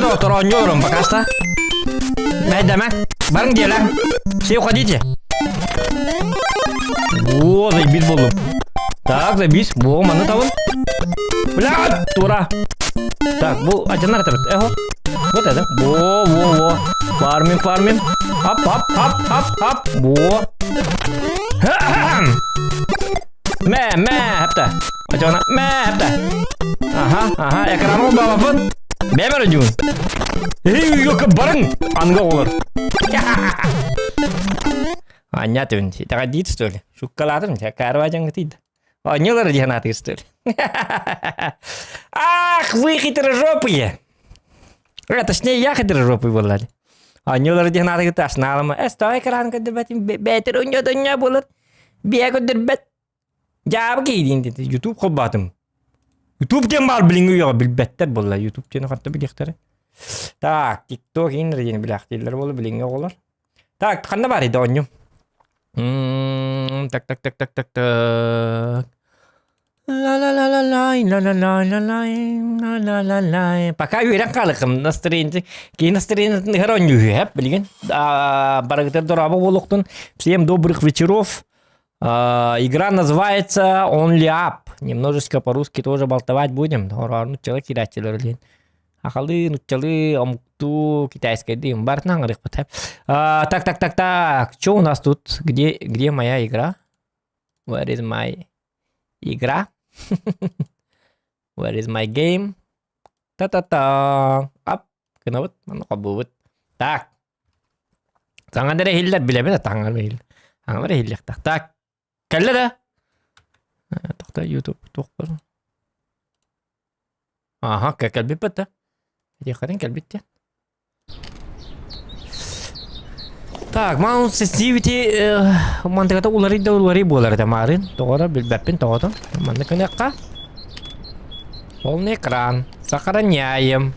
доктор, оонньуурум пока что. Найдама. Барың диэлэҥ. Все уходите. Во, заебись буоллум. Так, заебись. Во, манна табын. Бля, тура. Так, бу адьанар этебит. Эхо. Вот это. Во, во, во. Фармим, фармим. Ап, ап, ап, ап, ап. Во. Мэ, мэ, хапта. Очоҕуна мэ, хапта. Аха, аха, экраны бабапын. Бэмэр одьуун. Эй, ёка барың! Анга оҕолор. Анньа түн, итэҕэйдиит что ли? Шуккалаатым, каарва дьаҥытыйда. Оонньуулар диэн аатыгыр что ли? Ах, вы хитрожопые! Э, точнее, я хитрожопый буолла. Оонньуулар диэн аатыгыт аснаалама. Э, стой экран көрдөрбөтүм, бээтэр унньа буолар. Биэ көрдөрбөт. Дьаабы киһи диэн Ютуб холбоотум. Ютуб диэн баар билиҥҥи үйэҕэ билбэттэр буолла. Ютуб диэни ханта билиэхтэрэ. Так, TikTok иҥнэр диэни билээхтииллэр буолла билиҥҥи оҕолор. Так, ханна баарый да оонньуум? Так, так, так, так, так, так. Ла-ла-ла-ла-лай, ла-ла-ла-ла-лай, ла-ла-ла-лай. Пока үөрэн хаалыкым настроение киһи настроениетын ыһар оонньуу үһү билигин. Барыгытар дорообо буолуохтун. Всем добрых вечеров. Игра называется Only Up. Немножечко по-русски тоже болтовать будем. Нуччалыы киирээччилэр диэн. Сахалыы, нуччалыы, омуктуу, китайскайдыы барытынан аҥарыахпыт. Так, так, так, так. Что у нас тут? Где, где моя игра? Where is my игра? Where is my game? Та-та-та. Ап. Гынабыт, манна холбуубут. Так. Саҥа эрэ иһиллэр, билэбин да таҥара иһиллэр. Саҥа эрэ иһиллиэхтээх. Так, кэллэ да? Тохто YouTube туох бар? Аха, кэлбиппит да. Этиэххитин кэлбит диэн. Так, mouse sensitivity мантыгата уларый да уларый буолар этэ маарын. Тоҕо эрэ билбэппин тоҕотун. Манна көнүөххэ. Полный экран. Сохраняем.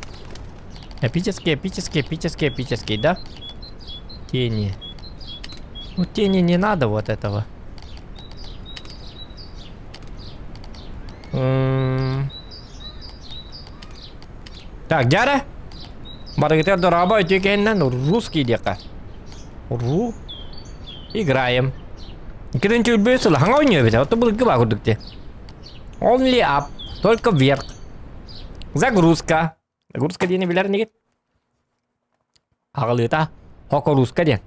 Эпический, эпический, эпический, эпический, да? Тени. Ну, тени не надо вот этого. М. Так, дьара. Барыгытыгар дорообо үтүө кэннэн русский диэххэ. Ру. Играем. Иккитин түүлбү сылаһаҥа ойнуо эбит. Ото былыргы баа курдук дии. Only up. Только вверх. Загрузка. Загрузка диэни билэр инигит? Аҕалыыта Хокоруска диэн.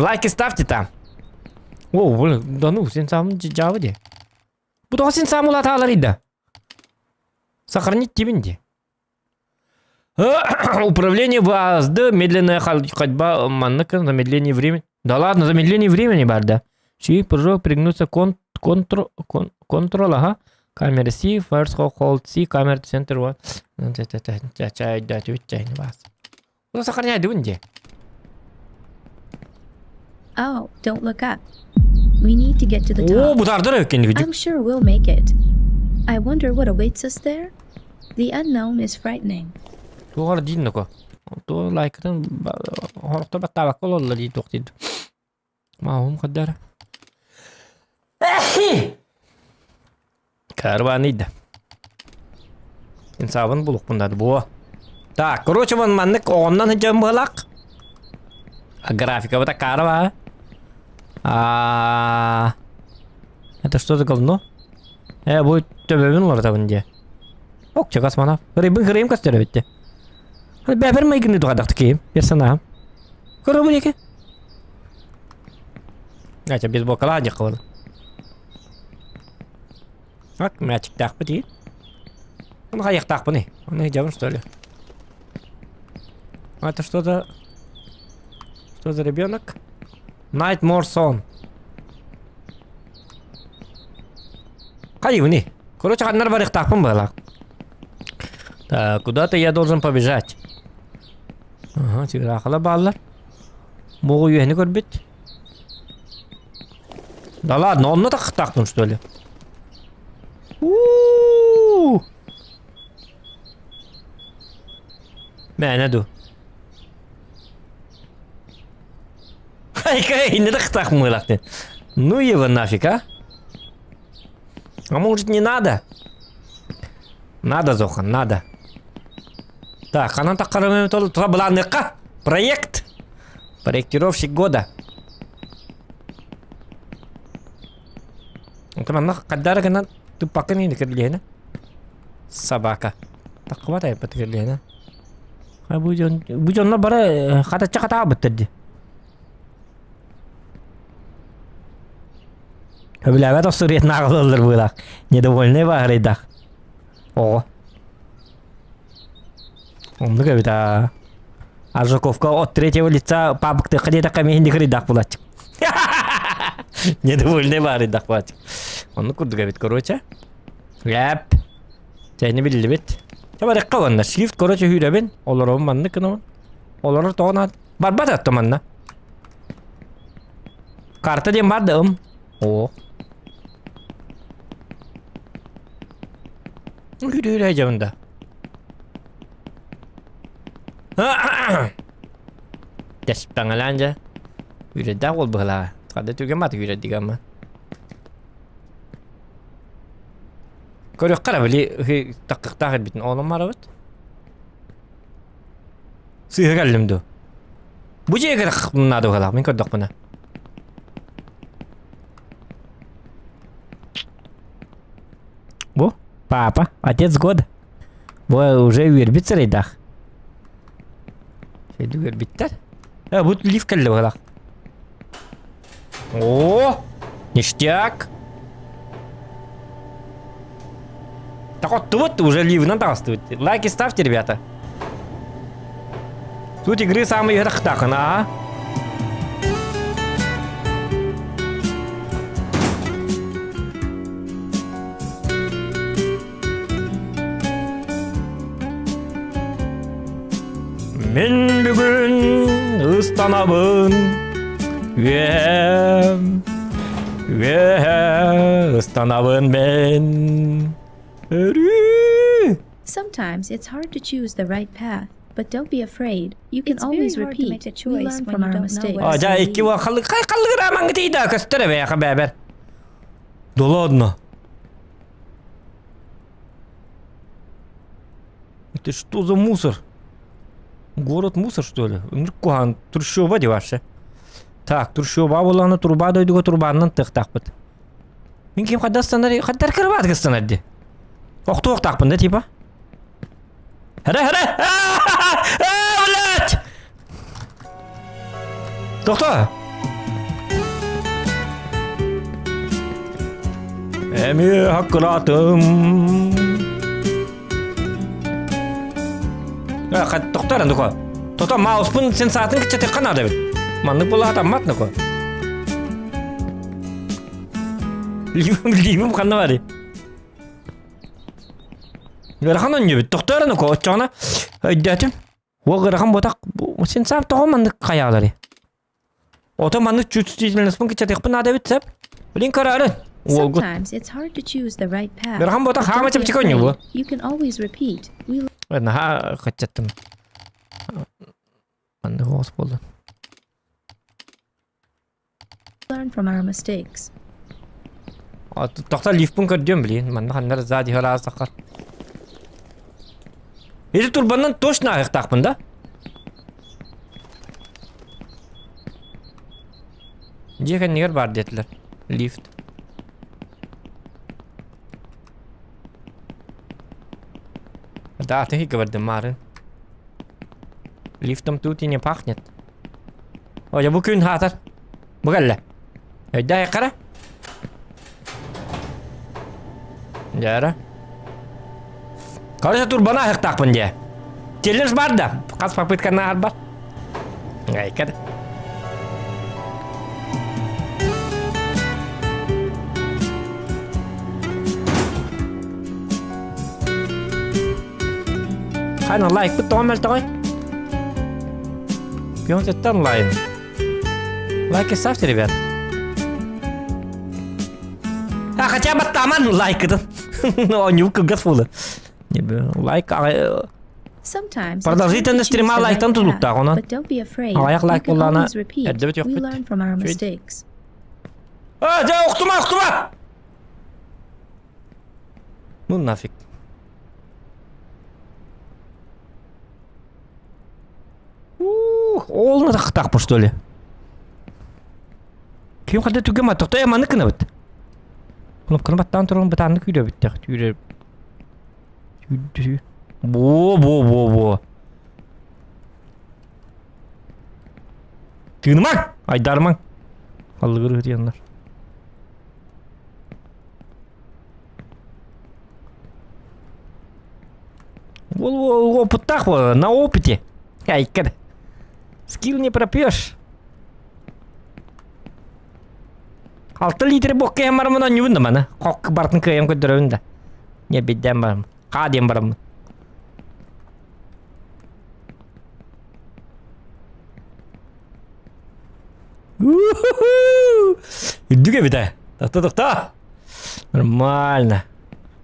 Лайки ставьте там. О, блин, да ну, сен сам дьаабы дии. Бу тоҕо син сам улаатаалар да. Сохранить тибин дии. Управление ВАСД, медленная ходьба, маннык, замедление времени. Да ладно, замедление времени бар да. Ши, прыжок, пригнуться, кон, контр, кон, контрол, ага. Камера C, first hold C, камера center one. Ну, сохраняй, дыбын Oh, don't look up. We need to get to the О, top. бутардыр өккенди I'm sure we'll make it. I wonder what awaits us there? The unknown is frightening. Туоҕар диин доко. Туо лайкытын хорохто баттаабакка ололла дии туох диид. Маахум хаддара. Карваныйда. Инсаабын булукпун да буо. Так, короче, вон маннык оҕоннон сылдьан быһалаах. Графика такая а Это что за говно? Э, бу төбөбүн уларытабын дии. Ок, космонавт. Кырыйбын кырыйым көстөр эбит Бэбэр майгыны туҕадахты киһим, персонажым. Көрөбүн эки. Ача бейсболкалаах дьахха буолла. Так, мячиктаахпыт и. Оны хайыахтаахпыный? Оны дьабын что ли? А это что за... Что за ребенок? Night More Son. Хайыбыный? Короче, ханнар барыахтаахпын быһалаах. Так, куда-то я должен побежать. Ага, чыгыраахала бааллар. Бугу үөһэни көрбүт. Да ладно, онно тахтаахпын что ли? У-у-у! Мээнэ ду. Хайка инне тахтаах мыылахтын. Ну его нафиг, а? А может не надо? Надо, Зохан, надо. Так, ханан таххарым тула былаанныахха. Проект. Проектировщик года. Манна хаддара гынан туппаккын иһин кирлиэхинэ. Собака. Таххыбат айбат кирлиэхинэ. Бу дьон бу дьоннор бары хатачча хатаабыттар дии. Сөбүлээбэт остуоруйатын ааҕыллар быылаах. Недовольный бааһырайдаах. Оҕо. Оннук эбит аа. Аржаковка от третьего лица пабыктыахха диэтэххэ эмиэ иһинник ырыйдаах булааччы. Недовольный баарыйдаах булааччы. Оннук курдук эбит, короче. Ляп. Чэйни биллибит. Чэ барыахха уонна. Шрифт, короче, сүүрэбин. Олоробун маннык гынабын. Олорор тоҕо наада. Барбат атта манна. Карта диэн бар да ым. Оо. Үрүрэ дьонда. Тэспэҥэлээн дьэ. Үрэдээх уол быһылааҕа. Хада түгэн бат үрэдигэ ама. Көрүөххэ эрэ били таххыктаах эрбитин оонон барабыт. Сыыһа кэллим дуу? Бу дьиэ наада быһылаах мин көрдөхпүнэ. Бу папа, отец года. Бу уже үөрбүт сырайдаах. Шөйдү үөрбүттэр. Э, бу лифт кэллэ быһылаах. О, ништяк. Так оттубут, уже ливынан таҕыстыбыт. Лайки ставьте, ребята. Суть игры самый ыһыахтаахына. Мин бүгүн ыстанабын үөһэ үөһэ ыстанабын мен өрүү Sometimes it's hard to choose the right path, but don't be afraid. You can It's very always hard to repeat. make a We choice learn when from you our don't know mistakes. what Дьэ икки халлыгыраамаҥҥытыйда көстөр эбээхэ бэбэр. Да ладно. Это что за мусор? Город мусор, что ли? Кухан трущоба деваше. Так, трущоба буоллаҕына труба дойдуга трубаннан тыахтаахпыт. Мин ким хадда ыстанар, хаддар кырбаатык ыстанар дии. Охтуохтаахпын да типа. Хара хара! А, блядь! Тохто! Эмиэ хаккыраатым. Тохтор нуко. Тото мауспун сен саатын кыччатыахха наада эбит. Маннык буолаатаммат нуко. Либим ханна барый? Ыарахан онньубут. Тохтоор нуко оччоҕуна өйдөөтүм. Уол ыарахан буотах син саам тоҕо маннык хайаалары. Ото маннык чувствительностьпун кыччатыахпын наада эбит сөп. Блин көрөөрүн. Уолгут. Sometimes it's hard to choose the right path. Ыарахан буотах but хаама don't be чэпчэки онньу afraid. You can always repeat. We Наһаа кыччаттым. Маннык оҕус буоллун. learn from our mistakes. Тохто лифпун көрдүөм блин. Манна ханнар сзади ыраастаххар. Ити турбанан точно ааһыахтаахпын да? Дьиэ кэннигэр баар диэтилэр. Лифт. Да, ты говордым марын. Лифтом тут и не пахнет. О, бу күн хаатар. Бу кэллэ. Өйдөө қара. Дьара. Короче, турбана аһыктаахпын дии. Челлендж бар да. Хас попытканы аһарбар. Айка да. Хайна лайкпыт тоҕо мөлтөҕөй? Пионсеттан лайм. Лайки ставьте, ребят. А хотя бы таман лайкытын. Оонньуу кылгас буолар. Лайк Sometimes Продолжительность стрима лайктан тутулуктаах онон. But don't be afraid. Аҕыйах You лайк can буоллаҕына always repeat. эрдэбит We үөхпүт. learn from our Чуть. mistakes. А, дьэ, охтума, охтума! Ну нафиг. Ух, ол тахтаахпын что ли? Ким ханна түгэн маттахта э маннык гынабыт. Кнопканы баттаан туран бытааннык күүрэбиттэх түүрэ Бо бо бо бо. Тыынымаҥ! Айдаарымаҥ! Аллыгыр ыһытыйаннар. Ол опыттаах на опыте. Айкар. Скилл не пропьешь. Алта литр бокка иһэн бараммын онньубун да маны. Хок бартын кыайан көрдөрөбүн да. Не биддээн барам. Хаа диэн бараммын. Үрдүк эбит ээ. Тохто тохто. Нормально.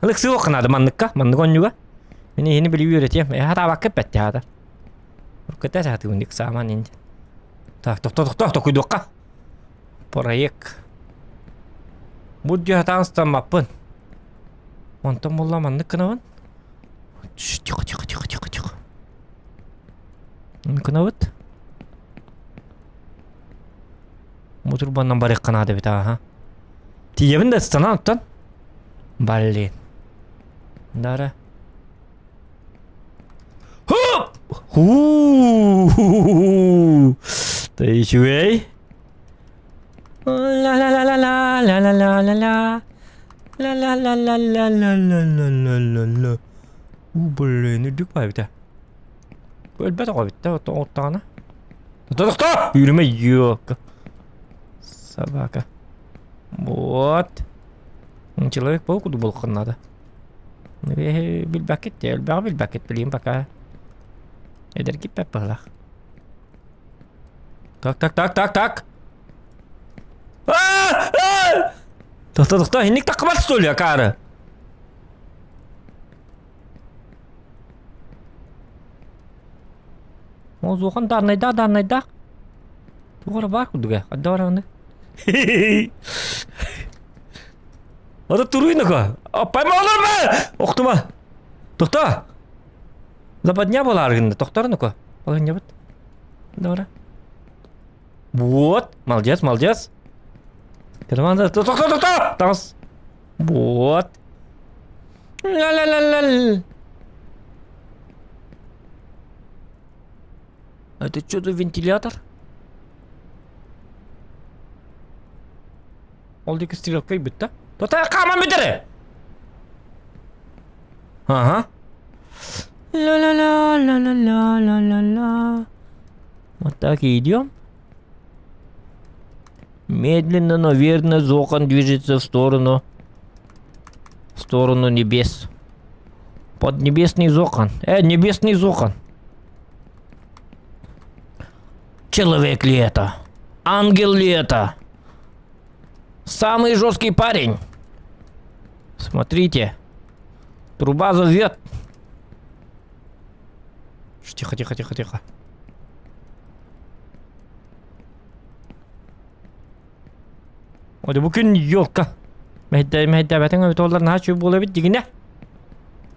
Ылык сыох надо манныкка, маннык онньуга. Мин иһини били үөрэтиэм. Э хатаабакка эппэттэ хата. Урката саатыгын сааман инде. Так, тохто тохто токуйдуохха. Проект. Бу дьэ хатаан ыстаммаппын. Онтон булла маннык гынабын. Тихо, тихо, тихо, тихо, тихо. Гынабыт. Бу турбаннан барыахха наада эбит ааха. Тиийэбин да ыстанан оттон. Блин. Дара. Хоп! Ху! Ты үчүгэй. Ла-ла-ла-ла-ла, ла-ла-ла-ла-ла. Ла-ла-ла-ла-ла-ла-ла-ла-ла-ла. У, блин, үрдүк баа эбит Өлбөт оҕо эбит да, оттоҕуна. Тохто! Үүрүмэ ёлка. Собака. Вот. Человек паук буолуоххун надо. Билбэккит, элбэҕи билбэккит билигин пока. Эдэргиппэт быһылаах. Так, так, так, так, так. Тохто, тохто, инник таххыбат что ли, акары? Ол зуохан дааннайдаах дааннайдаах. Туох эрэ баар курдук ээ. Хайдах эрэ аны. Ата туруйнака. Поймалар Охтума. Тохто. Западня буолаар гынна. Тохторнука. Алынньабыт. Добре. Вот. Молодец, молодец. Тохто, тохто! Таҥас. Вот. Ля-ля-ля-ля. Это что за вентилятор? Ол диэки стрелка ыйбыт да? Тота хааман бүтэрэ! Ага. Ла-ла-ла-ла-ла-ла-ла-ла. Вот так и идем. Медленно, но верно Зохан движется в сторону в сторону небес. Поднебесный Зохан. Небесный Зохан. Человек ли это? Ангел ли это? Самый жесткий парень. Смотрите. Труба зовет. Тихо, тихо, тихо, тихо. О, бу күн елка. Мэһэйдээбэтиҥ эбит олар наһаа үчүгэй буола эбит дьигинэ.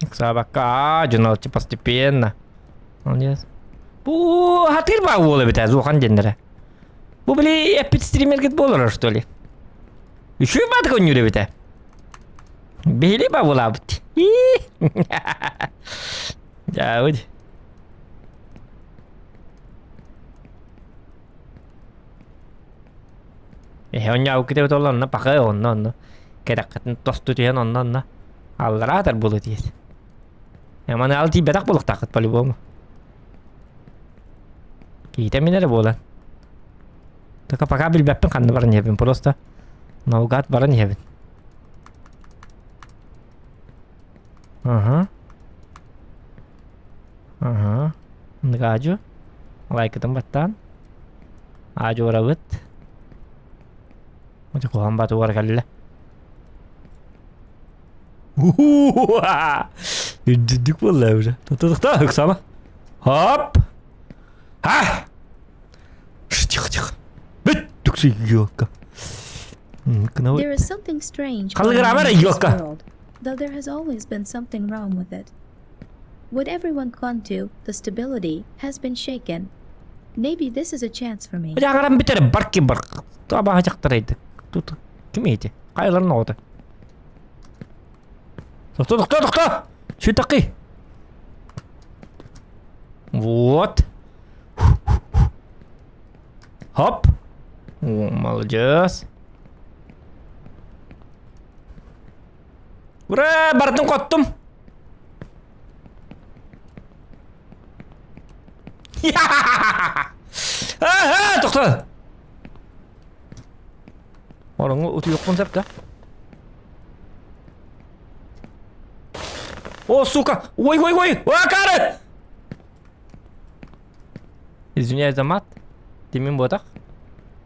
Ыксаабакка, дьоно постепенно. Молодец. Бу хатыр баа уол эбит Зухан диэннэрэ. Бу били эппит стримергит буолар что ли? Үчүгэй баатык өннүүр эбит ээ. Биһили баа буолаабыт. Дьаабыт. Эһэ онньообуккут эбит ол онно пахы онно онно кэтэххитин тосту түһэн онно онно аллараатар буолуо диэт. Маны ал тиийбэтэх буолуохтааххыт по-любому. Киһитэ мин эрэ буолан. Только пока билбэппин ханна баран иһэбин просто наугад баран иһэбин. Ага. Ага. Гаажу. Лайкытын баттаан. Аадьуорабыт. Ити куһаҕан батугар кэллэ. Үрдүк буолла уже. Тохто, ыксама. Хоп! Ха! Тихо, тихо. Бүт, түксүй елка. There is something strange going on in this world. though there has always been something wrong with it. What everyone clung to, the stability, has been shaken. Maybe this is a chance for me. Дьаҕаран бүтэр барки бар. Табаһа дьахтарайды. Тут ким эти? Хайаларын оҕото. Тохто, тохто, тохто! Сүтаки. Вот. Хоп. О, молодец. Ура, бардым коттум. Ага, тохто. Ороҥҥо утуйуохпун сөп да? О, сука! Ой, ой, ой! Акары! Извиняюсь за мат. Тимин буотах.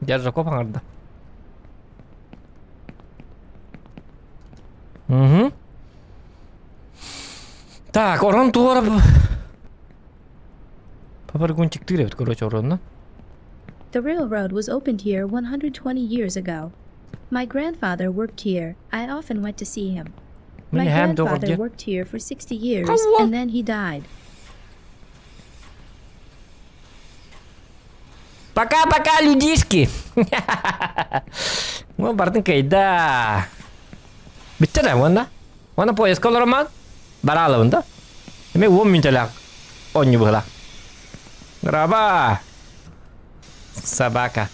Держаков аҥарда. Угу. Так, орон туора... Попрыгунчиктыыр эбит, короче, оронно. The railroad was opened here 120 years ago. My grandfather worked here. I often went to see him. My Мин эһээм grandfather доҕордьу. worked here for 60 years Хауа! and then he died. Пока-пока, людишки! Ну, бардын кайда. Бүттэ да, уонна? Уонна поездка олоромаан? Бараалабын да? Эми уон мүнтэлээх онньу быһылаах. Раба! Собака.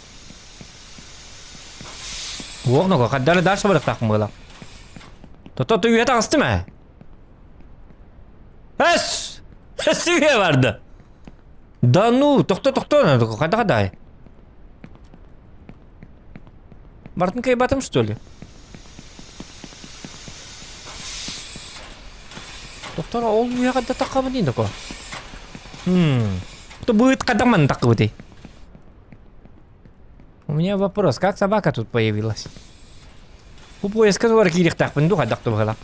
Уох ного, хаддары дальше барыктаахпын быһылаах. Тото үйэ таҕыстым ээ. Эс! Эс үйэ барды. Да ну, тохто тохто, хайда хадай. Бартын кайбатым что ли? Доктор, ол үйэ хадда таққабын дейін доко. Хм. То будет кадаман такыбыты. У меня вопрос, как собака тут появилась? Бу поездка тугар киириэхтээхпин дуу хайдах туһала.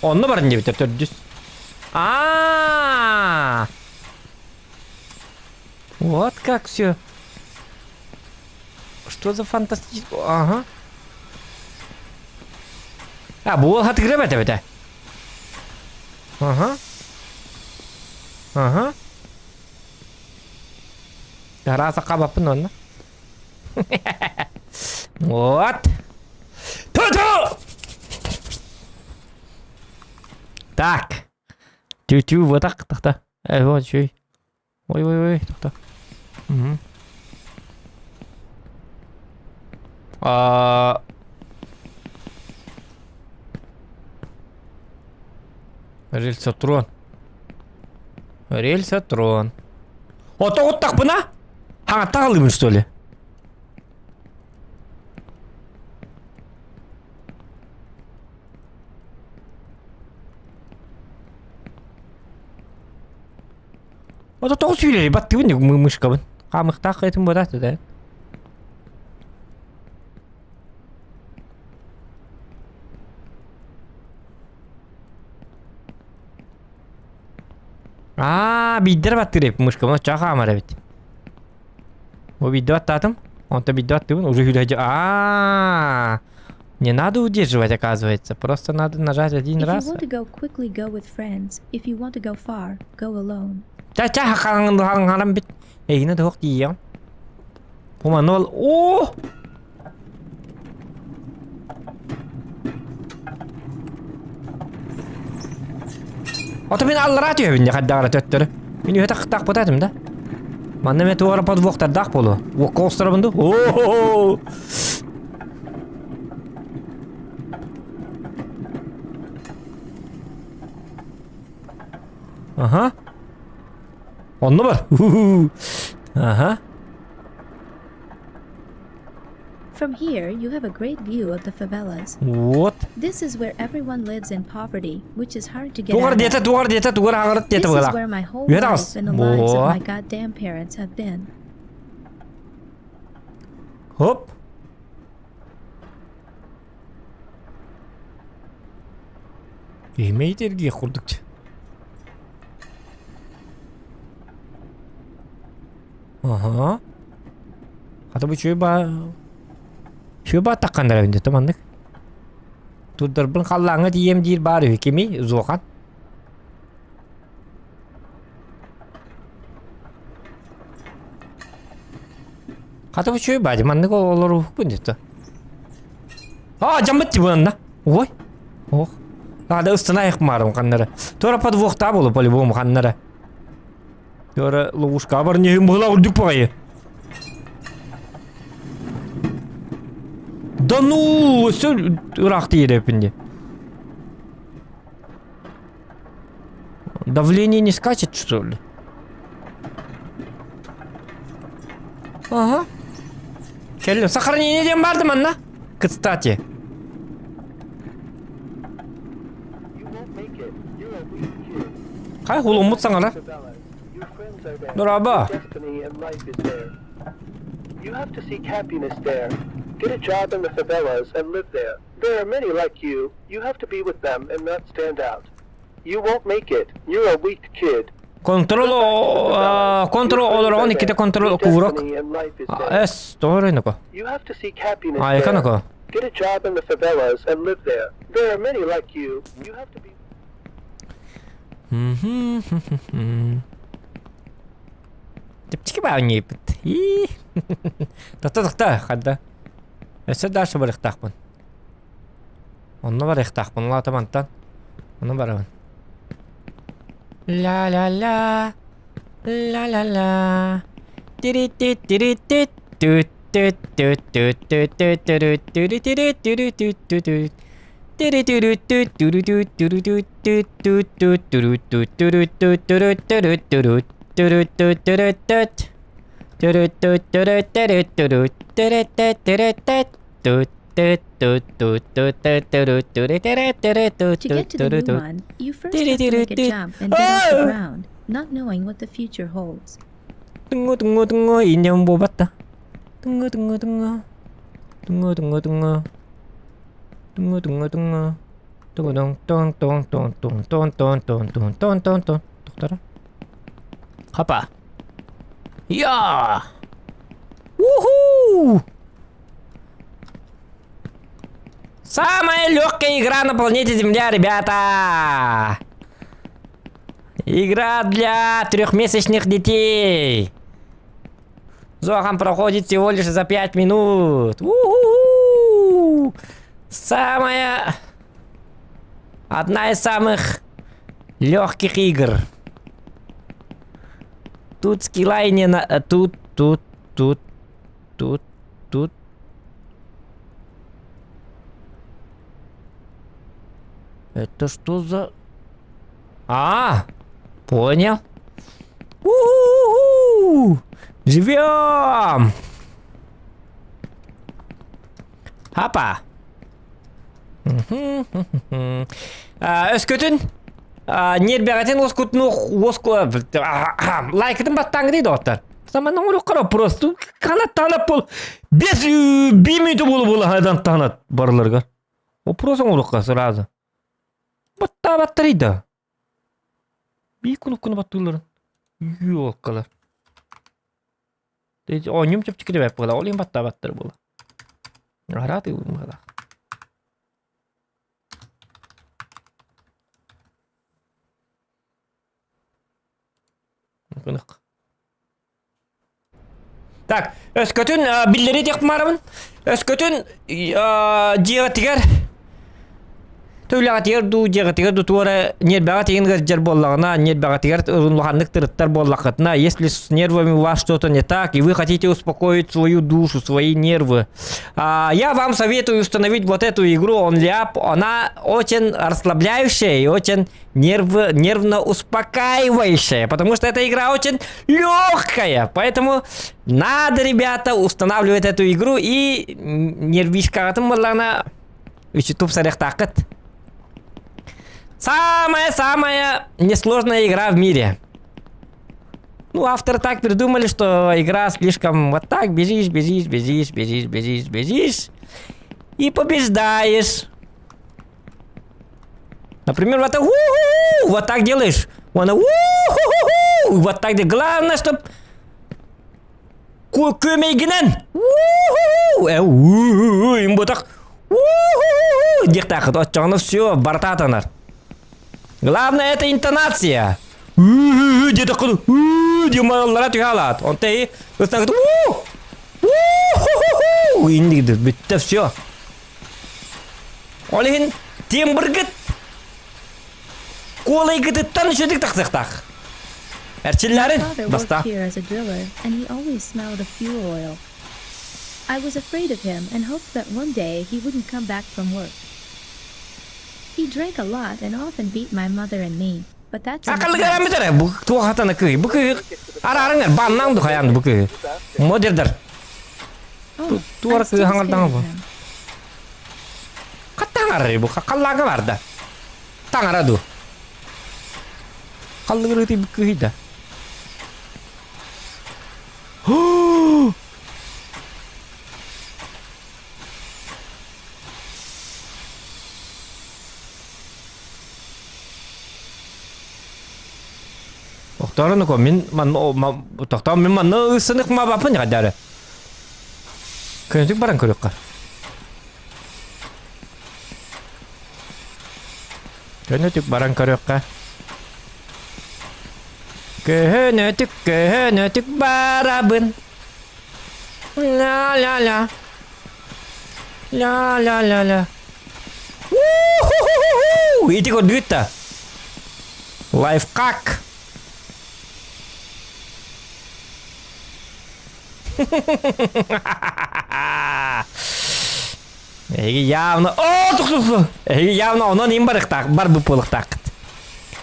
Онно барын диэбиттэр төрдүс. А, Вот как все. Что за фантастический... Ага. А, буол хатыгыра бэт эбитэ. Ага. Ага. Тарааса хабаппын онно. Вот. Ту-ту! Так. Тю-тю, вот так, так-то. Э, вот, чуй. Ой-ой-ой, так-то. Угу. А... Рельсотрон. Рельсотрон. Ото оттахпына? Хаҥаттан алыыбын что ли? Ото тоҕус сүүрэрий баттыыбын мышкабын. Хаамыктаах этим буолаат да. Аа, биирдэр баттыыр эбит мышкабын оччоҕо хаамар эбит. Бу биирдэ баттаатым, онтон биирдэ баттыыбын, уже хүлэһэ Аа, не надо удерживать, оказывается. Просто надо нажать один If you раз. want to go quickly, go with friends. If you want to go far, go alone. Ча ча хаҥаран бит. Эйигинэ туох тиийэҕин? Бу манна ол Оо! Ото мин аллараа түһэбин дьэ хайдаҕара төттөрү. Мин үһэ тахтаахпыта этим да. Манна эмэ туора подвохтардаах буолуо. Уокка оҕустарабын дуу? Оо! Аха. Онно бар. Аха. From here, you have a great view of the favelas. Вот. This is where everyone lives in poverty, which is hard to get Тугар out of. диэтэ, тугар диэтэ, тугар хаҥарыт диэтэ This is быһалаах. where my whole Үһэ life таҕыс. and the lives of Во. my goddamn parents have been. Хоп. Имеет эргиэх курдук. Аха. Хата бу үчүгэй баа... Үчүгэй баа тахханнар эбит дии маннык. Турдарбын халлааҥҥа тиийэм диир баар үһү. Кимий? Зохан. Хата бу үчүгэй баадьы маннык олоруохпун дето. А, дьаммыт тибанна. Ой. Ох. Надо ыстана маарым ханнара. Туора подвохта болу по-любому ханнара. Туора ловушка бар не была үрдүк баҕайы. Да ну, өссө ыраах тиийэреппин дии. Давление не скачет, что ли? Ага. Кэллим. Сохранение диэн барды манна. Кстати. Хай хулуммут саҥара. Дорообо. You have to seek happiness there. Get a job in the favelas and live there. There are many like you. You have to be with them and not stand out. You won't make it. You're a weak kid. Контрол контрол олороҕун иккитэ контрол кувырок. Эс, тоҕо эрэ You have to seek happiness Айка there. нако. Get a job in the favelas and live there. There are many like you. You have to be Чэпчэки баанньыйбыт. Ии. Тохто тохто хадда. Өссө дальше барыахтаахпын. Онно барыахтаахпын улаата мантан. Онно барабын. Ла-ла-ла. Ла-ла-ла. Тири-ти-тири-ти. Түт-түт-түт-түт-түт-түт-түт-түт-түт-түт-түт-түт-түт. Тири-түрү-түт-түрү-түт-түт-түт-түт-түт-түт-түт-түт-түт-түт-түт-түт. Түрү-түт-түрү-түт. Түрү-түт-түрү-түрү-түт-түрү-түт-түрү-түт. To get to the new Түт-түт-түт-түт-түт-түт-түт-түт-түт-түт. one, you first have to make a jump and get off the ground, not knowing what the future holds. Тыҥы тыҥы тыҥы инньэм буолбатта. Тыҥы тыҥы тыҥы. Тыҥы тыҥы тыҥы. Тыҥы тыҥы тыҥы. Тугудуҥ тоҥ тоҥ тоҥ тоҥ тоҥ тоҥ тоҥ тоҥ тоҥ тоҥ тоҥ. Тохтора. Хапа. Я! Уху! Самая легкая игра на планете Земля, ребята! Игра для трехмесячных детей. Зохан проходит всего лишь за 5 минут. У-ху-ху! Самая... Одна из самых легких игр. Тут скилла и не на... Тут, тут, тут, тут, тут. Это что за... А, понял. У-ху-ху! Живем! Хапа! Өскөтүн нербэҕитин уоскутун уоску лайкытын баттааҥҥытый доҕоттор. Саман оҥоруоххара просто канат таанап бол без биир мүнүүтэ буола буола хайдан таанат барыларыгар. Вопрос оҥоруохха сразу. Баттаабаттарый да. Биир кнопканы баттыылларын. Ёлкалар. Оонньуум чэпчэки да буола, ол иһин баттаабаттар буола. Арааты быһалаах. Так, өскөтүн биллэрии диэх маарабын. Өскөтүн дьиэҕитигэр Төлөҕүтүгэр дуу, дьиэҕитигэр дуу туора ньиэрбэҕэ тиийэн ыалдьар буоллаҕына, ньиэрбэҕитигэр улаханнык тырыттар буоллаххытына, если с нервами у вас что-то не так, и вы хотите успокоить свою душу, свои нервы, я вам советую установить вот эту игру Only Up. Она очень расслабляющая и очень нерв, нервно успокаивающая, потому что эта игра очень легкая. Поэтому надо, ребята, устанавливать эту игру и нервишкаҕытын буоллаҕына тупсарыахтааххыт. Самая-самая несложная игра в мире. Ну, авторы так придумали, что игра слишком вот так бежишь, бежишь, бежишь, бежишь, бежишь, бежишь и побеждаешь. Например, вот так, вот так делаешь. Вот, вот так делаешь. Главное, чтобы күөмэйгинэн им ботах. Диэхтааххыт оччоҕуна все барыта атанар. Главное это интонация. Диэтэххин диэн маллара түһэ алаат. Онто и ыстаҥыт уу инник бүттэ все. Ол иһин тембргыт куолайгытыттан үчүгдүк тахсыахтаах. Эрчиллээрин Father баста. worked here as a driller, and he always smelled of fuel oil. I was afraid of him and hoped that one day he wouldn't come back from work. He drank a lot and often beat my mother and me, but that's in the Акыллыгар past. амитара бу туох хатана кыһы. Бу кыһы араарыңар баннаң духаян бу кыһы. Модердар. Oh, Туора I'm кыһы still хаҥардаҥа scared of бу. him. Хаттаҥарар бу халлааҥа барда. Таҥара ду. Халлыгыр ытый бу кыһы да. Охторон ко мин ман тохтоо мин манна ысынык ма бапын гадары. Көнтүк баран көрөккө. Көнөтүк баран көрөккө. Көһөнөтүк көһөнөтүк барабын. Ла-ла-ла. Ла-ла-ла-ла. У-ху-ху-ху! Ити көрдүгүт да. Лайфхак. Эһиги явно... О, тух-тух-тух! Эһиги явно онон им барыхтаах, барбыт буолуохтааххыт.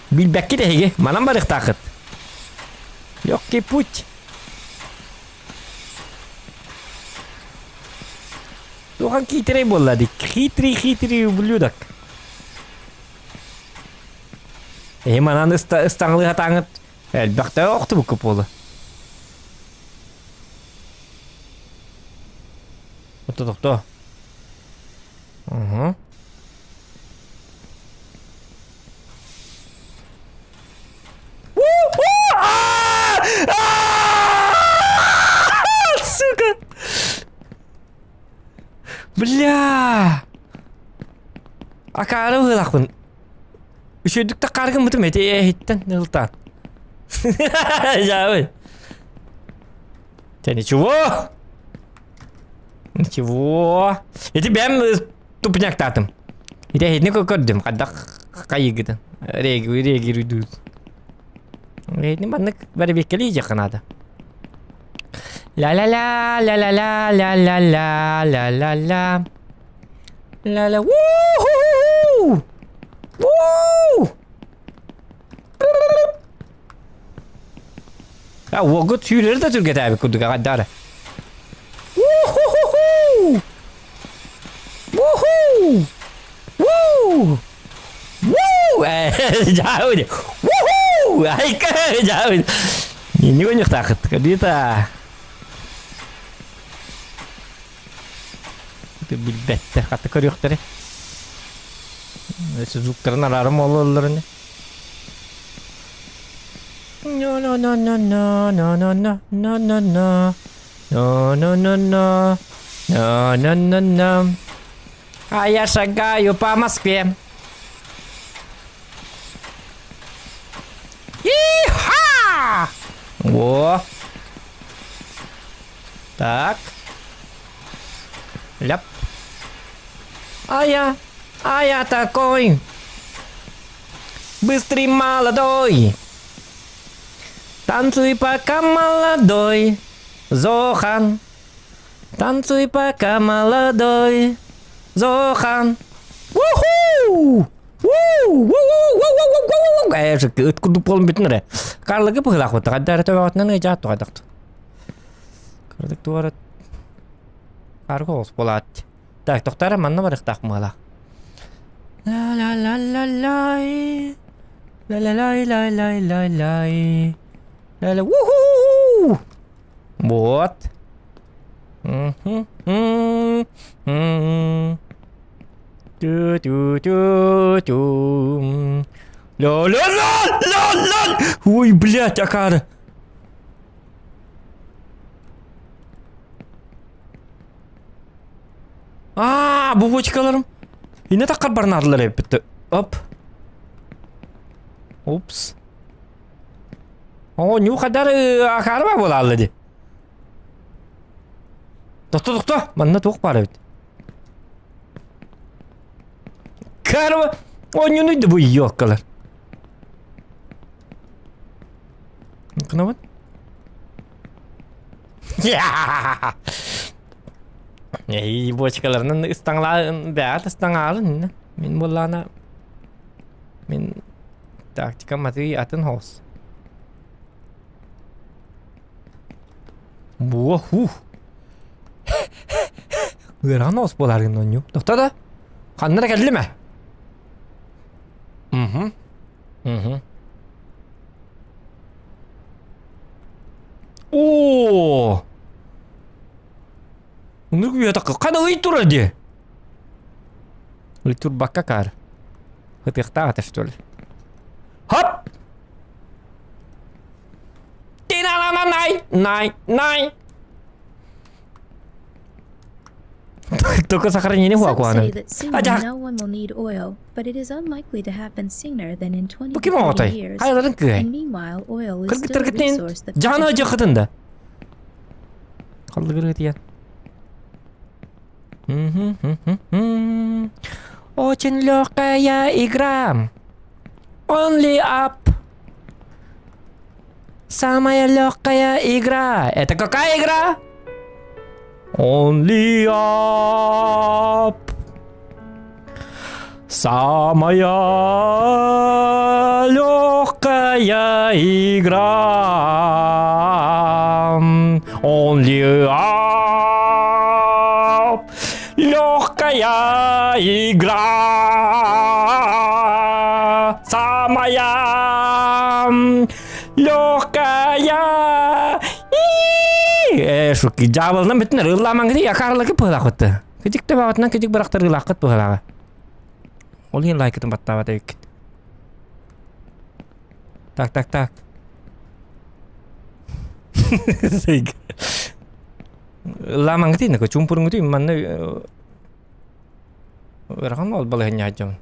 Билбэккит эһиги, манан барыхтааххыт. Легкий путь. Тухан хитрый буолла дии. Хитрый-хитрый ублюдок. Эһи манан ыстаҥалыы хатааҥыт элбэхтэ охтубукка буола. Тохто тохто. Угу. Сука! Бля! Акаары быһыылаахпын. Үчүгэйдик таккааргын бытым эти эһиттэн ылтаан. Жабы. Те ничего. Ничего. Ити бэм тупняктаатым. Ити эһитини көрдүм. Хайдах хайыгытын. Реагируйдуут. Эһитини маннык бэрэбиэккэлии дьиэххэ наада. Ля-ля-ля, ля-ля-ля, ля-ля-ля, ля-ля-ля. Ля-ля, уу Уу! А уолгут сүүрэр да түргэтээбит курдук аҕайдаары. Уу-ху-ху-ху! Уху! Уу! Уу! Жаабыт. Уху! Айка жаабыт. Не гонюхтаахыт. Кадита. Билбэттэр, хата көрүөхтэрэ. Звуктарын араарым ололлорун. No no no no no no no no no no no no no no no no no no no А я шагаю по Москве. Иха! Во! Так. Ляп. А я, а я такой быстрый молодой. Танцуй пока молодой, Зохан. Танцуй пока молодой, Зохан. Уху! Ыт курдук буолан бүтүн эрэ. Карлыгы быһыылаах хайда эрэ төбөҕүтүнэн ыйдьаат туҕайдахт. Кырдык туора арга оҕус буолаат. Так, тохтоо эрэ манна барыахтаах мыала. Ла ла ла ла лай. Ла ла лай лай лай лай лай. Ла ла уху! Вот. Ту-ту-ту-ту. Ля-ля-ля-ля-ля! Ой, блядь, акаары. Аа, бу бочкаларым. Инне таххар барнаадылар эбиппит. Оп. Упс. О, ню хадар акаарба буолаалла ди. Тохто, тохто. Манна туох баар эбит. Карва, оонньууну бу ёккалар. Кынабын? Эй, бочкаларынан ыстаҥалаан, бэҕэт ыстаҥаалын. Мин буоллаана мин тактикам атыы атын хоҕус. Буо хух. Ыарахан оҕус буолааргын оонньуу. Тохто да. Ханна да кэллим ээ. Мгм. Мгм. Оо! Оннук үйэтэ хана ый турар дии. Ый турбакка каар. Ытыахтаах этэ что ли? Хоп! Тина-на-на-най! Най! Най! Только сохранение Some say хуакуаны. that soon Ажа! no one will need oil, but it is unlikely to happen sooner than in 20 Бу to ким 30 оҕотой? years. Хайаларын кыай? And meanwhile, oil is still a Кыргыттаргытын resource that дьаһана people дьахытын да. Халлыгырытыйан. Очень легкая игра. Only up. Самая легкая игра. Это какая игра? Only up. Самая легкая игра. Only up. Легкая игра. Самая легкая. Э, шуки, дьаабылынан бүтүн ылламаҥ якарлыгы быһылаахыт. Кыдьык да баҕатынан кыдьык бырахтар ылааххыт быһылааҕа. Ол иһин лайкытын баттаабат эбиккит. Так, так, так. Ылаамаҥҥытый нака чуумпуруҥҥутуй манна ыарахан ол балаһынньа дьон.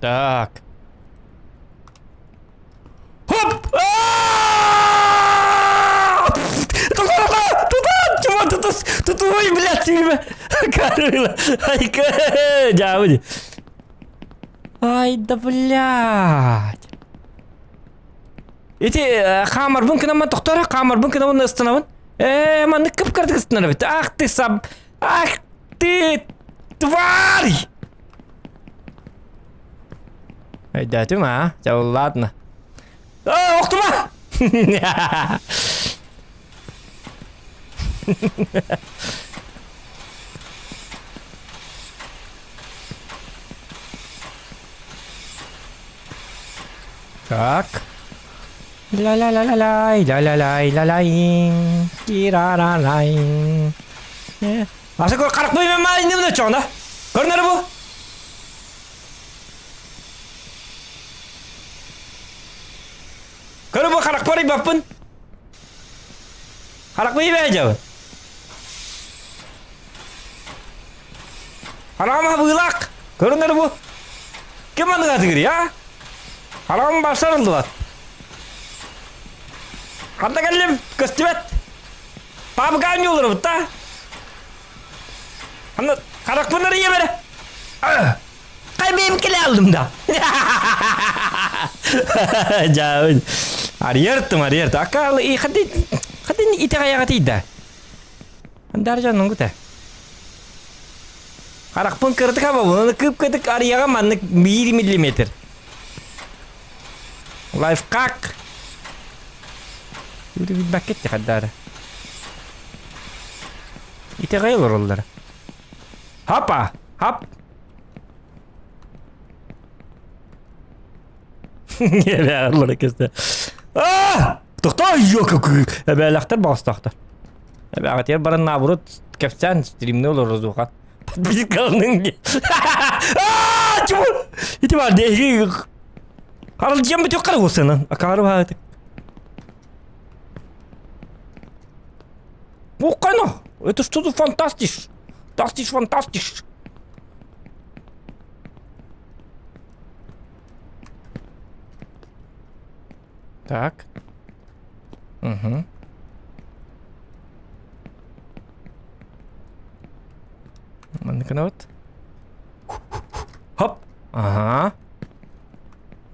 Так. Хоп! Тутуй, блядь, сильно. Карыла. Айка, дьаабы. Ай да блядь. Ити хаамарбын кынамман тохтор, хаамарбын кынамман ыстанабын. Ээ, маннык кып-кырдык ыстанар эбит. Ах ты сам, ах ты тварь! Өйдөөтүм аа, дьэ ладно. Аа, охтума! Так. Ла-ла-ла-ла-лай, ла-ла-лай, ла-лай, ки-ра-ра-лай. Аса көр харах бу ма иннибин очоҕуна. Көрүнэр бу. Көрө бу харахпар ыйбаппын. Харахпы ыйбаа Хараҕым хабыылаах. Көрүнэр бу. Ким аныга тыгырый, а? Хараҕым барсар ыллыбат. Ханна кэллим? Көстүбэт. Папка оонньууларбыт да. Ханна харахпын арыйа бэрэ. Хай бэйэм кэлэ алдым да. Дьаабын. Арыйартым, арыйарты. Акаалы, и хати, хати итэҕэйэҕитий да. Андар дьон гута. Харахпын кырдык абабын, кып-кытык арыйаҕа маннык 1 миллиметр. Лайфхак. Билбэккит хаддаара. Итэҕэй олороллор. Хапа! Хап! Эбээлэр кесте. А! Тохтоо Эбээлэхтэр баҕастаахтар. Эбээҕитигэр баран наоборот кэпсээн стримни олорозуха. Подпискаланың ди. А! Чего? Ити бар деги. Харалдьыам бүтүк кара госынан. Акары бааты. Буккано! Это что за фантастиш? Тастиш фантастиш! Так. Угу. Маннык Хоп. Ага.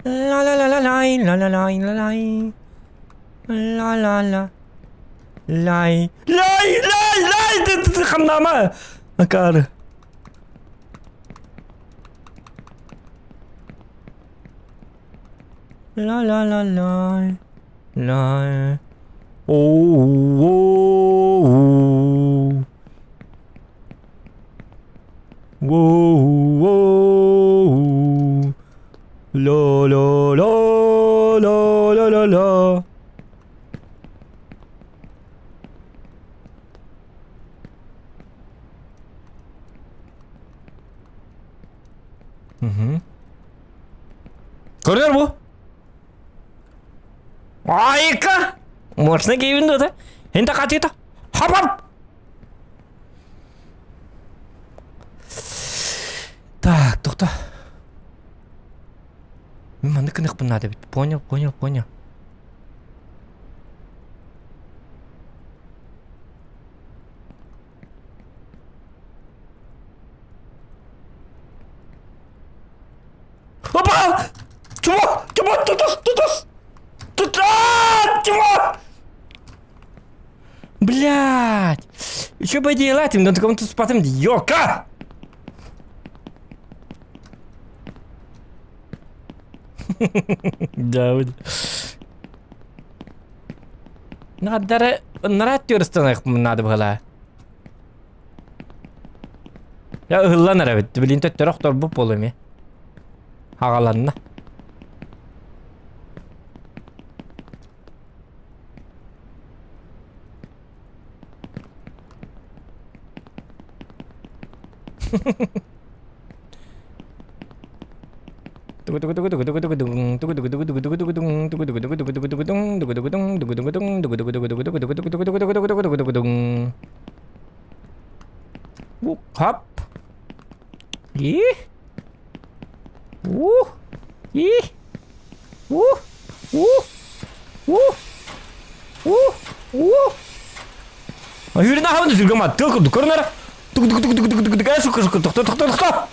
Ла-ла-ла-ла-лай, ла-ла-лай, ла-лай. Ла-ла-ла. Лай. Лай, лай, лай! Хамнама! Акары. Ла-ла-ла-лай. Лай. Оу-оу-оу. Воу-воу. Ла-ла-ла-ла-ла-ла-ла. Угу. Көрдөр бу. Айка! Мощно кейбин да. Энте катыта. Хап-хап! Так, тохто. Мин маннык гыныахпын наада эбит. Понял, понял, понял. Опа! Чмо! Чмо! Тутус! Тутус! Тут! А! Чмо! Блядь! Еще бы делать, но таком тут спатым Йока! Да, вот. Надо надо было. Я ыһыллан эрэбит. Билин төттөрө охторбут буолуо эмиэ. Аҕаланна. Хоп. И. У. И. У. У. У. У. У. Юрина хабын сүргөм тыл курдук көрүнөр. Тук тук тук тук тук тук тук сука сука тохто тохто тохто.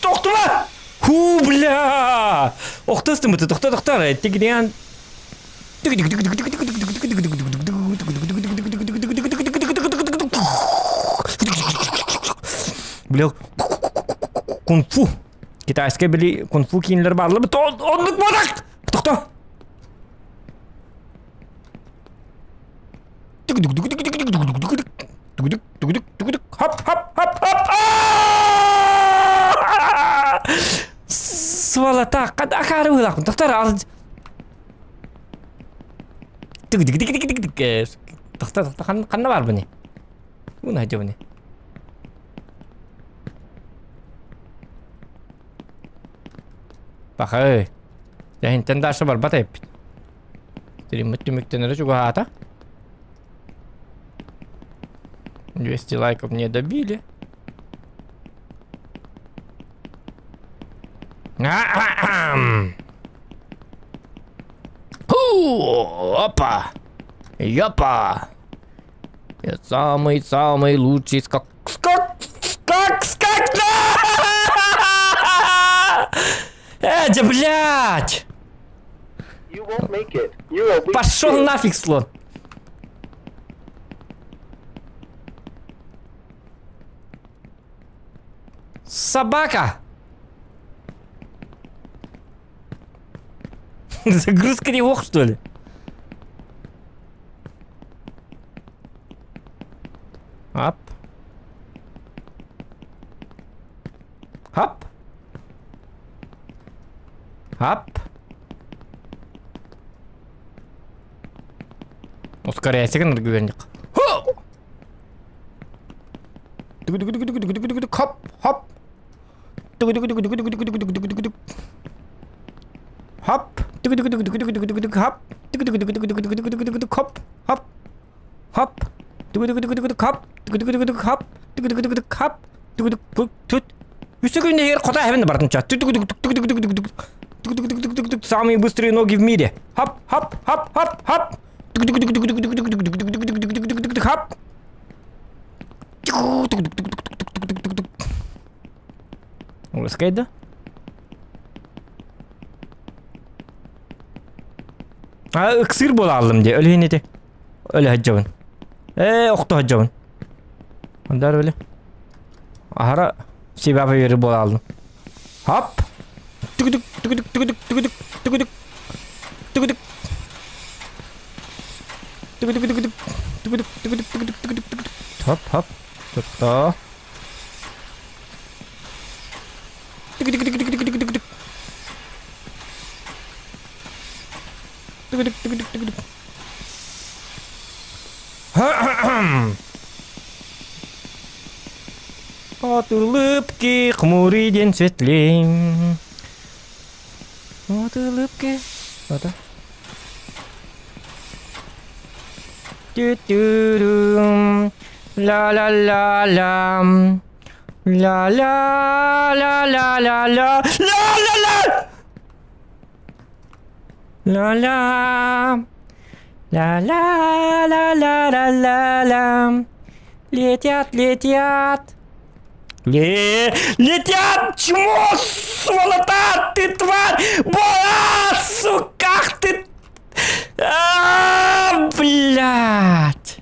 Тохтума! Ху, бля! Охтостым это, тохто, тохто, тигриан. Бля, кунг-фу. Китайская били кунг-фу киинлер барлы. Оннук бодак! Тохто! Хоп, хоп, хоп, хоп! Сволота, акары быһыылаахпын. Тохтор, Тохтор, тохтор, ханна баар быны? Уна дьобуни. Пахай. Дьэһинтэн дальше барбат эппит. Стриммит түмүктэнэрэ чугаһаата. 200 лайков не добили. Ху! Опа! Ёпа! Я самый-самый лучший скак... Скак! Скак! Скак! Э, да блядь! Пошел нафиг, слон! Собака! Загрузка не ох, что ли? Ап. Ап. Ап. Ускоряйся, гыныр күбенник. Хоп, хоп. Хоп. Хоп. Хоп. Хоп. Хоп. Хоп. Хоп. Хоп. Үс күн иһигэр хото эһэбин бардым ча. Самые быстрые ноги в мире. Хоп, хоп, хоп, хоп, хоп. Хоп. Ускайда. А ыксыр буола аллым дии өлүһүн ити. Өлө сылдьабын. Ээ охто сылдьабын. Ондар өлө. Аһара себя поверил буола аллым. Хоп! Түгүдүк түгүдүк түгүдүк түгүдүк түгүдүк түгүдүк түгүдүк түгүдүк түгүдүк түгүдүк түгүдүк түгүдүк түгүдүк Хоп хоп. Тутта. Түгүдүк түгүдүк түгүдүк түгүдүк түгүдүк түгүдүк түгүдүк От улыбки хмурый день светлей. От улыбки. Это. Тю-тю-рум. Ла-ла-ла-ла. Ла-ла-ла-ла-ла-ла. Ла-ла-ла! Ла-ла. Ла-ла-ла-ла-ла-ла-ла. Летят, летят. Ле летят! Чмо, сволота, ты тварь! Боа, сука, ах ты! А, блядь!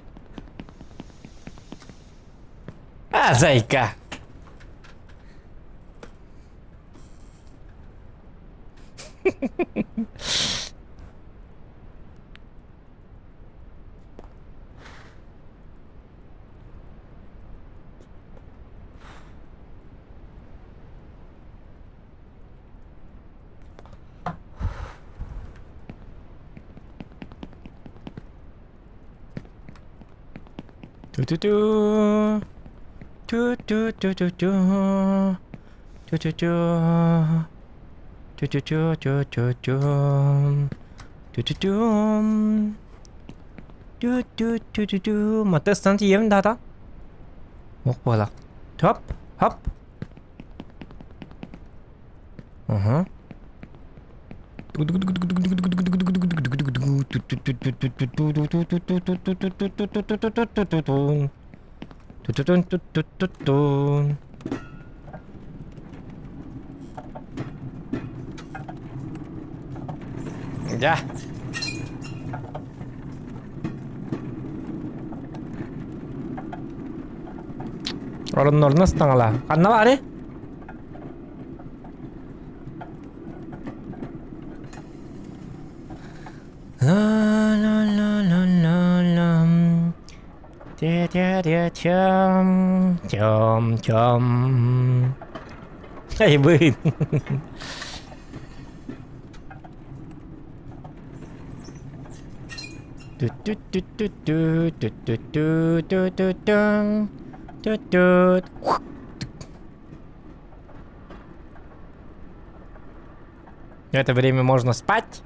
А, зайка! Ту-ту-ту. Ту-ту-ту-ту-ту. Ту-ту-ту. Ту-ту-ту-ту-ту-ту. Ту-ту-ту. Ту-ту-ту-ту-ту. Матыстан тиийэбин даата. Ох буолах. Топ, хоп. Уһу. Дьэ. Ороннорун ыстаҥалаа. Ханна баарый? Ла-ла-ла-ла-ла-лам. Тя-тя-тя-тям, тям-тям. Эй, вы. Ту-ту-ту-ту-ту-ту-ту-ту-ту-ту. Ту-ту. В это время можно спать.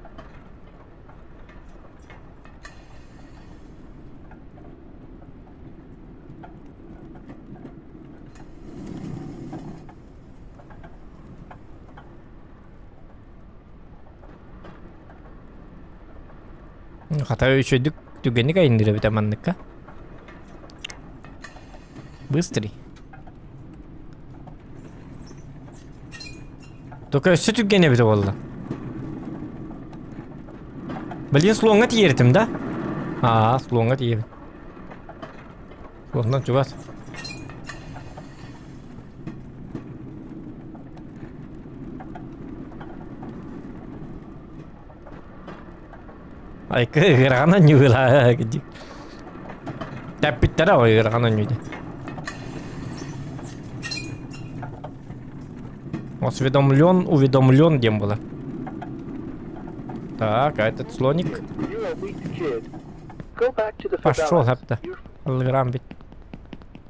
Хата үчүгдүк түгэнник айынныыр эбит манныкка. Быстрый. Только өссө түргэн эбитэ буолла. Блин, слоҥҥа тиийэртим да? Аа, слоҥҥа тиийэбин. Слоннан чугас. Айка ыарахан анньыылаа Тэппиттэрэ ой ыарахан анньыыды. Осведомлен, уведомлен диэн буолар. Так, а этот слоник? Пошел, хапта. Аллыгырам бит.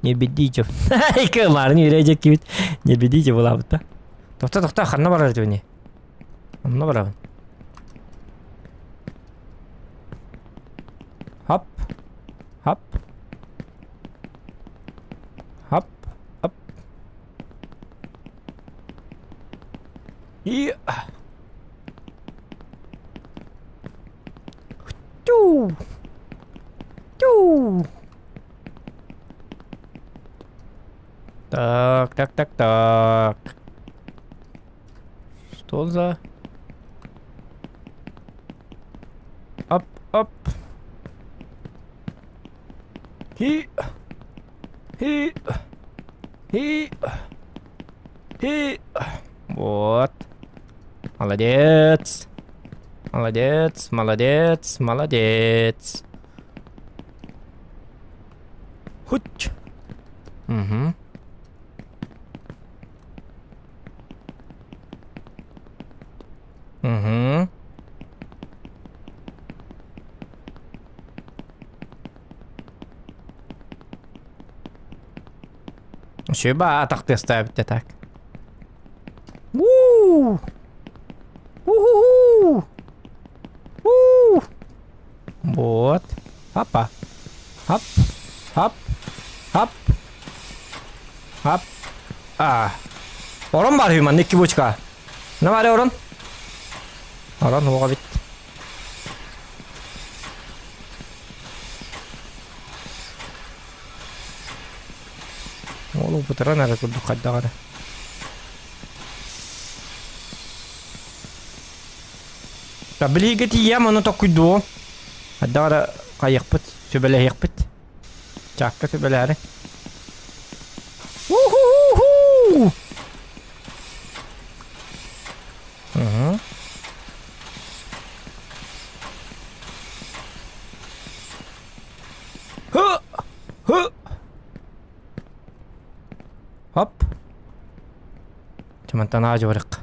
Не бедите. Кымарын үөрэ кибит. Не бедите булабыт да. Тохто, тохто, ханна барар этибини? Онно барабын. Хоп. Хоп. Хоп. Хоп. И... Тю! Тю! Так, так, так, так. Что за... Оп, оп. И... И... И... И... Вот. Молодец. Молодец, молодец, молодец. Хуть. Угу. Угу. Үчүгэй атах тыастаабыт так. Уу! У-ху-ху! У! Вот. Апа. Хап. Хап. Хап. Хап. А. Орон бар үһү манна икки бочка. На бары орон. Орон уоҕа бит. Ол бытыран эрэ курдук хайдах эрэ. Билиигэ тиийэм ону токкуйдуом. Хайдах эрэ хайыахпыт, сүбэлэһиэхпит. Чаакка сүбэлээри. У-ху-ху-ху! Угу. Хы! Хы! Хоп. Чымантан аажыбарык.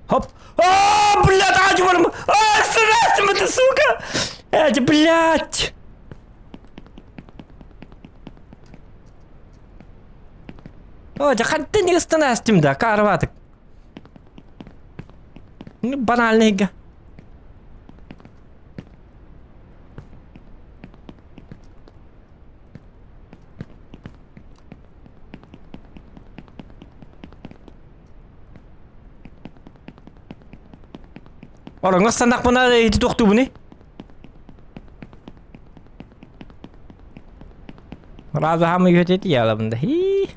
Хоп! А, блядь, аажыбарым! А, срать ты, сука! Эти, блядь! О, дьэ хантан ыстан да, карватык. Банальный. Ороҥҥо ыстаннахпына ити туохтуубуный? Разаһам үһүтэ тиийэлабын да. Хii.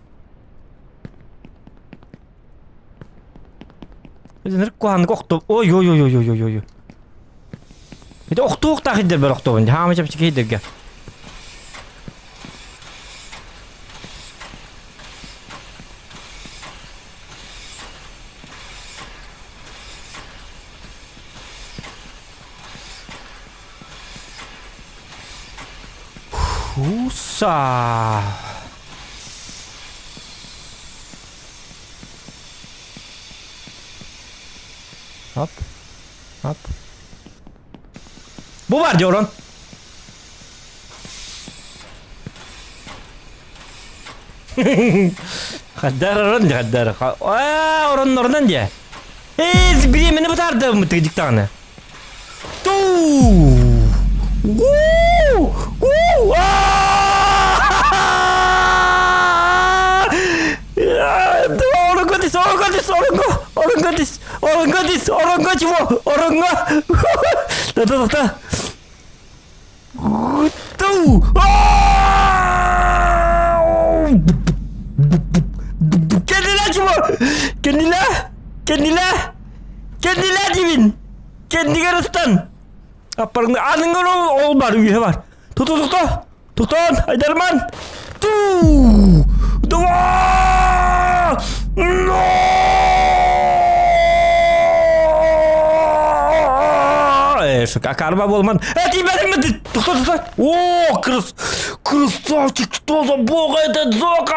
Куһааннык охту. Ой ой ой ой ой ой ой. Ити охтуохтаах иддэрбэр охтуобун. Хаама чэпчэки иддэргэ. Хуса. Хоп. Хоп. Бу бар диорон. Хаддар орон дии, хаддар. Аа, ороннорунан дии. Ээ, бириэмэни бытаардым тыгдьыктаҕына. Туу! Уу! Уу! Оронго түс, оронго түс, оронго! Оронго түс, оронго түс, оронго чего? Оронго! Та-та-та-та! Туу! Кэннилээ чего? Кэннилээ! Кэннилээ! Кэннилээ диибин! Кэннигэр ыстан! Аппарыҥ аныҥҥар ол бар үөһэ бар. Туту туту! Тутан! Айдарман! Туу! Два! Но! Карма болман. Э, тиийбэтим Тохто, тохто. О, крас... Красавчик, что за бога этот Зока?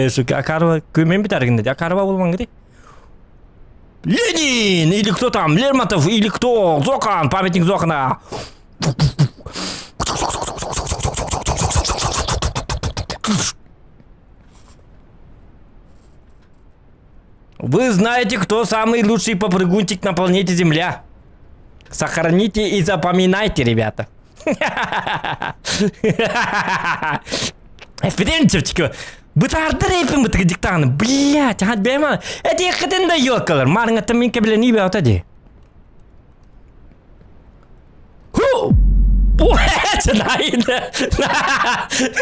Сука, Акарова күмэн битаргын Акарова булмаңгыты. Ленин! Или кто там? Лермонтов или кто? Зохан! Памятник Зохана! Вы знаете, кто самый лучший попрыгунчик на планете Земля? Сохраните и запоминайте, ребята. Эппитин Бытаардар эпин бытыгы диктаны. Блять, ха бэма. Эти хытын да ёкалар. Марыңаттан мен кэбилени бэота ди. Ху!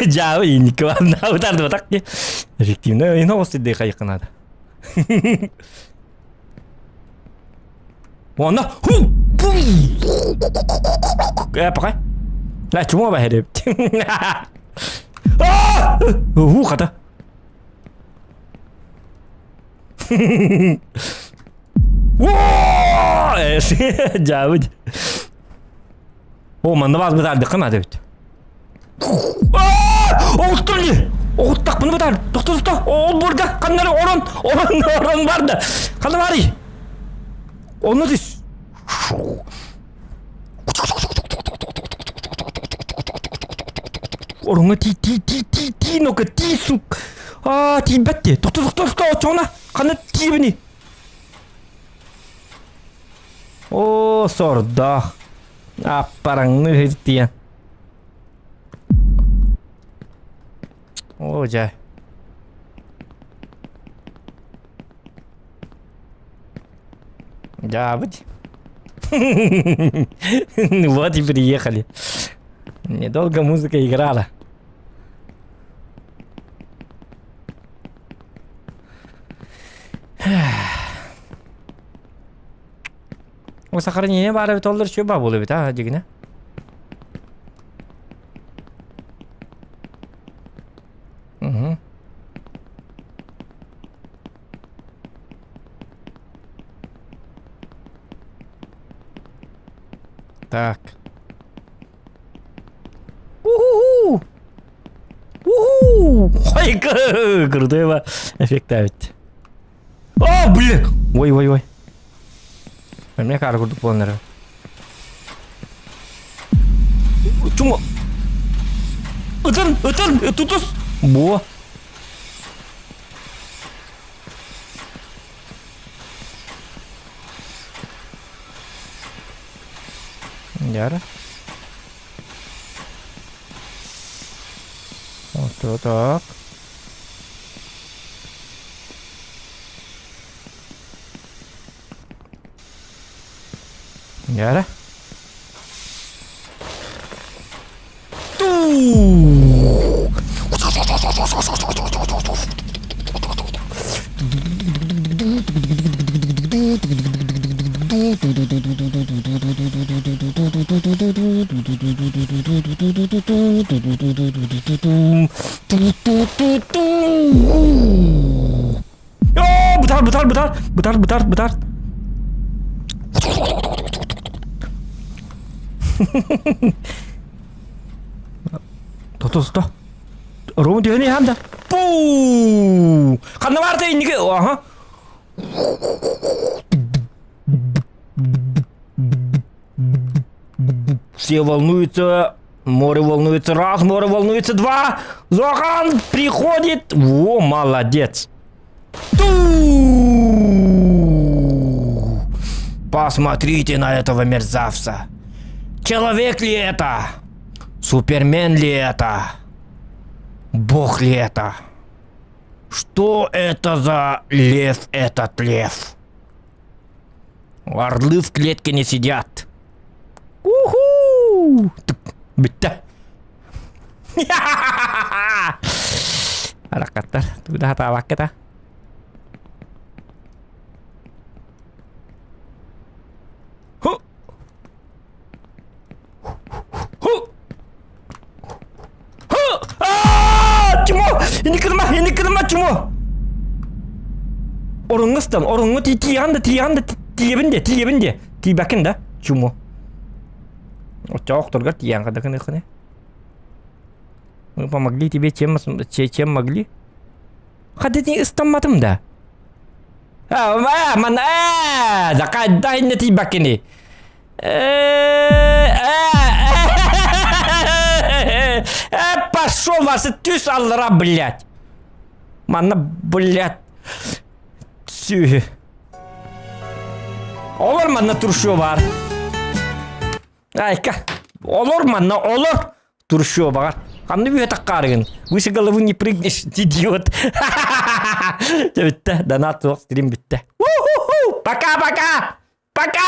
Жабы инники бытарды так Эффективно новости дыхайкы надо. Уонна ху! Э, пока. Ла, чума бахереп. Ху хата. Дьаабыт. О, манна баас бытаардыкка наада эбит. Оҕуттар дии. Оҕуттахпына бытаар. Тохто тохто. Ол бурда ханнары орон орон орон барда. Ханна барый? Онно түс. Ороҥҥо тии тии тии тии тии ну-ка тии сук. Аа тиийбэт дии. Тохто тохто тохто оччоҕуна ханна тиийэбиний? Оо сордоох. Аппараҥныы сытыйан. Оо дьэ. Дьаабыт. Вот и приехали. Недолго музыка играла. О сохранение баар эбит оллар үчүгэй баа буолуо эбит аа дьигинэ. Угу. Так. Уху! Уху! Ой, крутой эффект эбит. О, блин! Ой, ой, ой. Эмиэ хаары курдук буолан эрэр. Чума! Ытын! Ытын! Тутус! Буо! Яра. Вот так. Яра. Туу! Оо, бытаар, бытаар, бытаар, бытаар, бытаар, бытаар. Тото, тото. Ром түһэн иһэм да. Пуу! Ханна баарта инники? Аха. Все волнуются. Море волнуется раз, море волнуется два. Зохан приходит. Во, молодец. Ту! Посмотрите на этого мерзавца. Человек ли это? Супермен ли это? Бог ли это? Что это за лев этот лев? Орлы в клетке не сидят. Уху! Бүттэ. Аракаттар, туда хатаабакката. Ху! Ху! Ху! Аа! Чмо! Инник гыныма, инник гыныма, чмо! Ороҥҥо ыстан, ороҥҥо тии тиийэҕин да, тиийэҕин да, тиийэбин де, тиийэбин де. Тиийбэккин да, чмо. Оччоҕо охторгор тиийэн хадакыныххыны. Мы помогли тебе чем, чем могли. Хадытын ыстамматым да. Ман ээ, да инне тиийбэккини. Э, пошел вас түс аллара, блядь. Манна, блядь. Сүһү. Олор манна туршуо бар. Айка. Олор манна, олор. Туршуо баҕар. Ханна үһэ таккаарыгын? Выше головы не прыгнешь, идиот. Бүттэ, донат суох стрим бүттэ. Пока-пока! Пока!